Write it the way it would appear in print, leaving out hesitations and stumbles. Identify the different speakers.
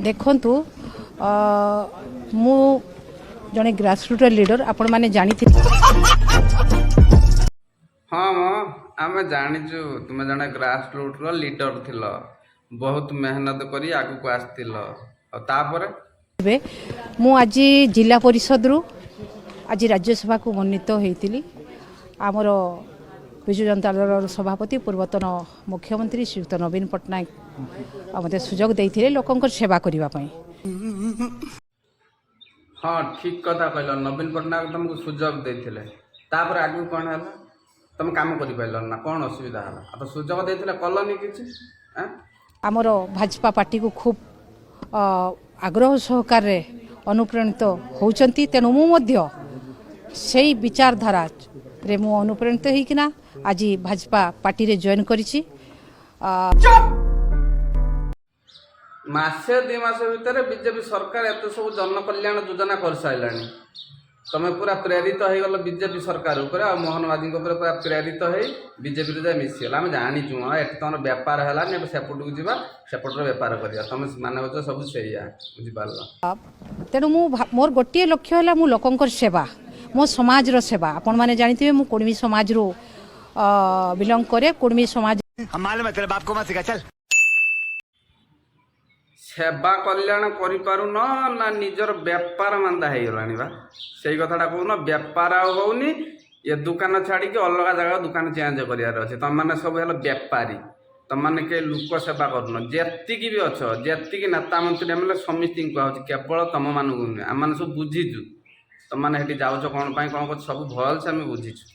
Speaker 1: ଦେଖନ୍ତୁ, ମୁଁ ଜଣେ ଗ୍ରାସରୁଟ୍ର ଲିଡର, ଆପଣମାନେ ଜାଣିଥିବେ।
Speaker 2: ହଁ ମ, ଆମେ ଜାଣିଛୁ, ତୁମେ ଜଣେ ଗ୍ରାସ ରୁଟ୍ର ଲିଡର ଥିଲ, ବହୁତ ମେହନତ କରି ଆଗକୁ ଆସିଥିଲ। ଆଉ ତାପରେ?
Speaker 1: ମୁଁ ଆଜି ଜିଲ୍ଲା ପରିଷଦରୁ ଆଜି ରାଜ୍ୟସଭାକୁ ମନୋନୀତ ହୋଇଥିଲି। ଆମର ବିଜୁ ଜନତା ଦଳର ସଭାପତି, ପୂର୍ବତନ ମୁଖ୍ୟମନ୍ତ୍ରୀ ଶ୍ରୀଯୁକ୍ତ ନବୀନ ପଟ୍ଟନାୟକ ମୋତେ ସୁଯୋଗ ଦେଇଥିଲେ ଲୋକଙ୍କର ସେବା କରିବା ପାଇଁ।
Speaker 2: ହଁ, ଠିକ କଥା କହିଲ। ନବୀନ ପଟ୍ଟନାୟକ ତମକୁ ସୁଯୋଗ ଦେଇଥିଲେ। ତାପରେ ଆଗକୁ କ'ଣ ହେଲା? ତମେ କାମ କରିପାରିଲ ନା କ'ଣ ଅସୁବିଧା ହେଲା? ଆଉ ତ ସୁଯୋଗ ଦେଇଥିଲେ, କଲନି କିଛି ଆଁ?
Speaker 1: ଆମର ଭାଜପା ପାର୍ଟିକୁ ଖୁବ୍ ଆଗ୍ରହ ସହକାରରେ ଅନୁପ୍ରାଣିତ ହେଉଛନ୍ତି। ତେଣୁ ମୁଁ ମଧ୍ୟ ସେଇ ବିଚାରଧାରାରେ ମୁଁ ଅନୁପ୍ରାଣିତ ହେଇକିନା ଆଜି ଭାଜପା ପାର୍ଟିରେ ଜଏନ୍ କରିଛି।
Speaker 2: ମାସେ 2 ମାସ ଭିତରେ ବିଜେପି ସରକାର ଏତେ ସବୁ ଜନକଲ୍ୟାଣ ଯୋଜନା କରିସାରିଲାଣି, ତମେ ପୁରା ପ୍ରେରିତ ହେଇଗଲ ବିଜେପି ସରକାର ଉପରେ ଆଉ ମୋହନ ମାଝୀଙ୍କ ଉପରେ ପୁରା ପ୍ରେରିତ ହେଇ ବିଜେପିରେ ଯାଇ ମିଶିଗଲ। ଆମେ ଜାଣିଛୁ। ହଁ, ଏଠି ତମର ବେପାର ହେଲାନି, ଏବେ ସେପଟକୁ ଯିବା, ସେପଟରେ ବେପାର କରିବା। ତମେ ମାନେ ହଉଛ ସବୁ ସେଇଆ, ବୁଝିପାରିଲ?
Speaker 1: ତେଣୁ ମୁଁ ମୋର ଗୋଟିଏ ଲକ୍ଷ୍ୟ ହେଲା ମୁଁ ଲୋକଙ୍କର ସେବା, ମୋ ସମାଜର ସେବା। ଆପଣମାନେ ଜାଣିଥିବେ, ମୁଁ କୁର୍ମୀ ସମାଜରୁ ବିଲଙ୍ଗ କରେ। କୁର୍ମୀ ସମାଜ
Speaker 3: हम मालूम है, तेरे बाप को मत सिखा, चल।
Speaker 2: ସେବା କଲ୍ୟାଣ କରିପାରୁନ ନା ନିଜର ବେପାର ମାନ୍ଦା ହେଇଗଲାଣି ବା? ସେଇ କଥାଟା କହୁନ। ବେପାର ଆଉ ହଉନି, ଏ ଦୋକାନ ଛାଡ଼ିକି ଅଲଗା ଜାଗା ଦୋକାନ ଚେଞ୍ଜ କରିବାର ଅଛି। ତମମାନେ ସବୁ ହେଲ ବେପାରୀ। ତମମାନେ କେହି ଲୋକ ସେବା କରୁନ। ଯେତିକି ବି ଅଛ, ଯେତିକି ନେତା, ମନ୍ତ୍ରୀ, ଏମଏଲଏ, ସମସ୍ତିଙ୍କୁ କୁହାହଉଛି, କେବଳ ତମମାନଙ୍କୁ ନୁହେଁ। ଆମମାନେ ସବୁ ବୁଝିଛୁ ତମମାନେ ସେଠି ଯାଉଛ କ'ଣ ପାଇଁ, କ'ଣ କରୁଛ, ସବୁ ଭଲସେ ଆମେ ବୁଝିଛୁ।